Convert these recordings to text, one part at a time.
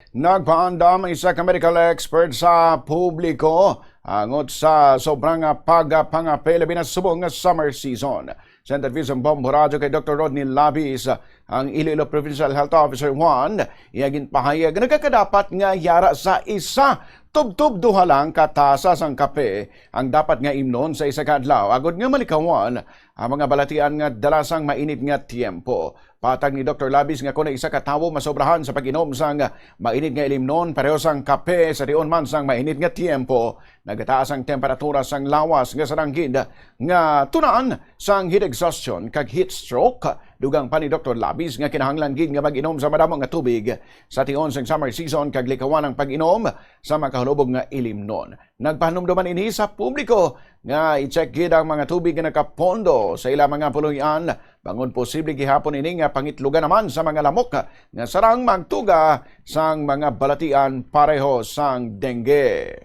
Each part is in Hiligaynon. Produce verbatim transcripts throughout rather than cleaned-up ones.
Nagpaandam ang isa ka medical expert sa publiko angot sa sobra nga pagpangape, labi na subong nga summer season. Sa interview sa Bombo Radyo kay Doktor Rodney Labis, ang Iloilo Provincial Health Officer one, iya ginpahayag nga nagakadapat nga yara sa isa tubtob duha lang ka tasa sang kape ang dapat nga imnon sa isa ka adlaw, agod nga malikawan ang mga balatian nga dala sang mainit nga tiyempo. Patag ni Doktor Labis nga kon ang isa ka tawo masobrahan sa pag-inom sang mainit nga ilimnon, pareho sang kape sa tion man sang mainit nga tiyempo, nagataas ang temperatura sang lawas nga sarang gid nga tunaan sang heat exhaustion kag heat stroke. Dugang pa ni Doktor Labis nga kinahanglan gid nga mag-inom sa madamo nga tubig sa tion sang summer season kag likawan ang pag-inom sa makahulubog nga ilimnon. Nagpahanumdoman ini sa publiko nga i-check gid ang mga tubig nga nakapondo sa ila mga puloy-an, bangod posible gihapon ini nga pangitlugan naman sa mga lamok nga sarang magtuga sang mga balatian pareho sang dengue.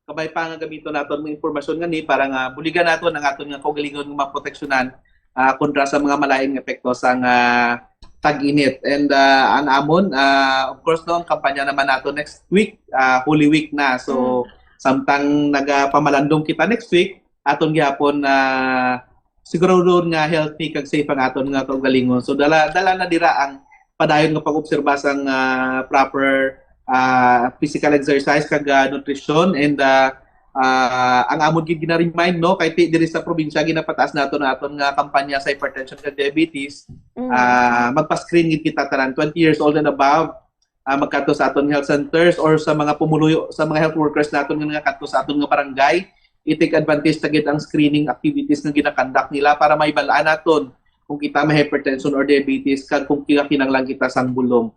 Kabay pa nga gamiton naton mga impormasyon nga ni para nga buligan naton ang aton nga kaugalingon nga maproteksyonan, ah, kontra sa mga malain nga epekto sang, ah, tag-init. And, ah, ang amon, ah, of course, no, ang kampanya naman nato next week, ah, Holy Week na. So, Mm. samtang nagapamalandong kita next week, aton gihapon, ah, siguraduhon nga healthy kag safe ang aton nga kaugalingon. So, dala, dala na dira ang padayon nga pag-obserba sang, ah, proper, ah, physical exercise kag, ah, nutrition. And, ah, ah, ang amon gid gina-remind, no, kay ti-, diri sa probinsya ginapataas naton ang aton nga kampanya sa hypertension kag diabetes. Mm. Ah, magpa-screen gid kita tanan, twenty years old and above. Ah, magkadto sa aton health centers or sa mga pumuluyo, sa mga health workers naton nga nagakadto sa aton nga barangay, i-take advantage ta gid ang screening activities nga ginakandak nila para mabal-an naton kung kita may hypertension or diabetes kag kung kinahanglan kita sang bulong.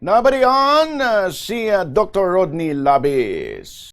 Nabalian, uh, si, uh, Doktor Rodney Labis.